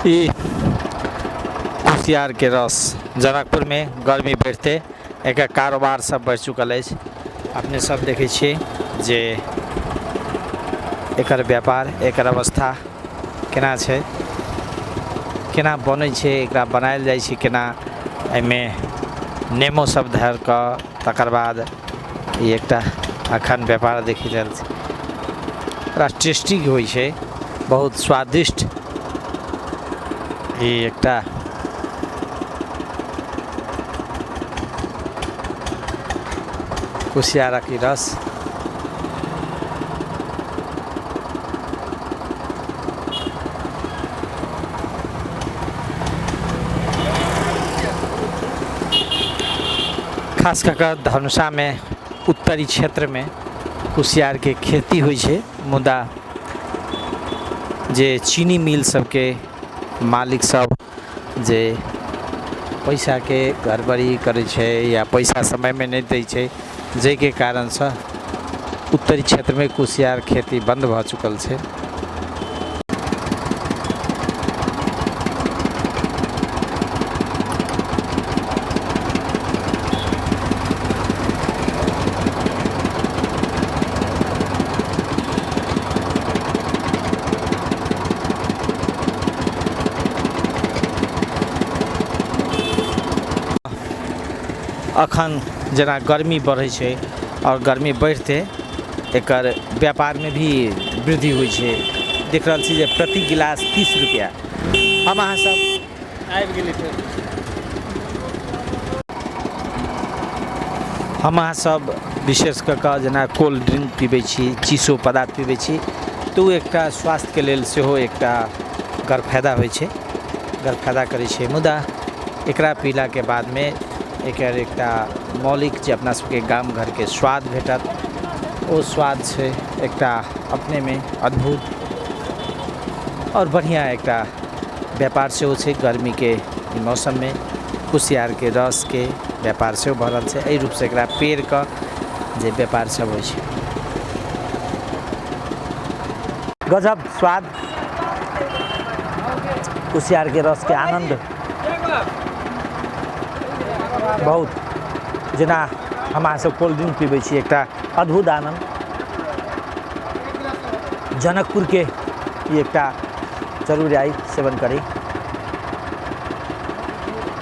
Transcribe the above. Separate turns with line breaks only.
ई कुसियारके रस जनकपुरमे गर्मी बढ़िते एकर कारोबार सब बढ़ि चुकल अछि। अपने सब देखै छियै जे एकर व्यापार, एकर अवस्था केना छै, केना बनै छै, एकरा बनायल जाइ छै केना, एहिमे नेमो सब धरि कऽ तकर बाद ई एकटा अखन व्यापार देखि रहल छी। बड़ा टेस्टी होइ छै, बहुत स्वादिष्ट ई एकटा कुसियारक ई रस। खास कऽ कऽ धनुषामे उत्तरी क्षेत्रमे कुसियारके खेती होइ छै, मुदा जे चीनी मिल सबके मालिक सब जे पैसाके गड़बड़ी करै छै या पैसा समयमे नहि दै छै, जाहिके कारणसँ उत्तरी क्षेत्रमे कुसियार खेती बन्द भऽ चुकल छै। अखन जेना गर्मी बढ़ै छै आओर गर्मी बढ़िते एकर व्यापारमे भी वृद्धि होइ छै। देख रहल छी जे प्रति गिलास 30 रुपैआ। हम अहाँ सब
आबि गेलै फेर।
हम अहाँ सब विशेष कऽ कऽ जेना कोल्ड ड्रिंक पीबै छी, चीसो पदार्थ पीबै छी, तऽ ओ एकटा स्वास्थ्यके लेल सेहो एकटा गरफायदा होइ छै, गरफायदा करै छै। मुदा एकरा पीलाके बादमे एकर एकटा मौलिक जे अपना सबके गाम घरके स्वाद भेटत, ओ स्वाद छै एकटा अपनेमे अद्भुत आओर बढ़िआँ एकटा व्यापार सेहो छै। गर्मीके मौसममे कुसियारके रसके व्यापार सेहो भऽ रहल छै। एहि रूपसँ एकरा पेड़ कऽ जे व्यापार सब होइ छै। गजब स्वाद कुसियारके रसके आनन्द बहुत, जेना हम अहाँ सब कोल्ड ड्रिंक पीबै छी, एकटा अद्भुत आनन्द। जनकपुरके ई एकटा जरूर आइ सेवन करी।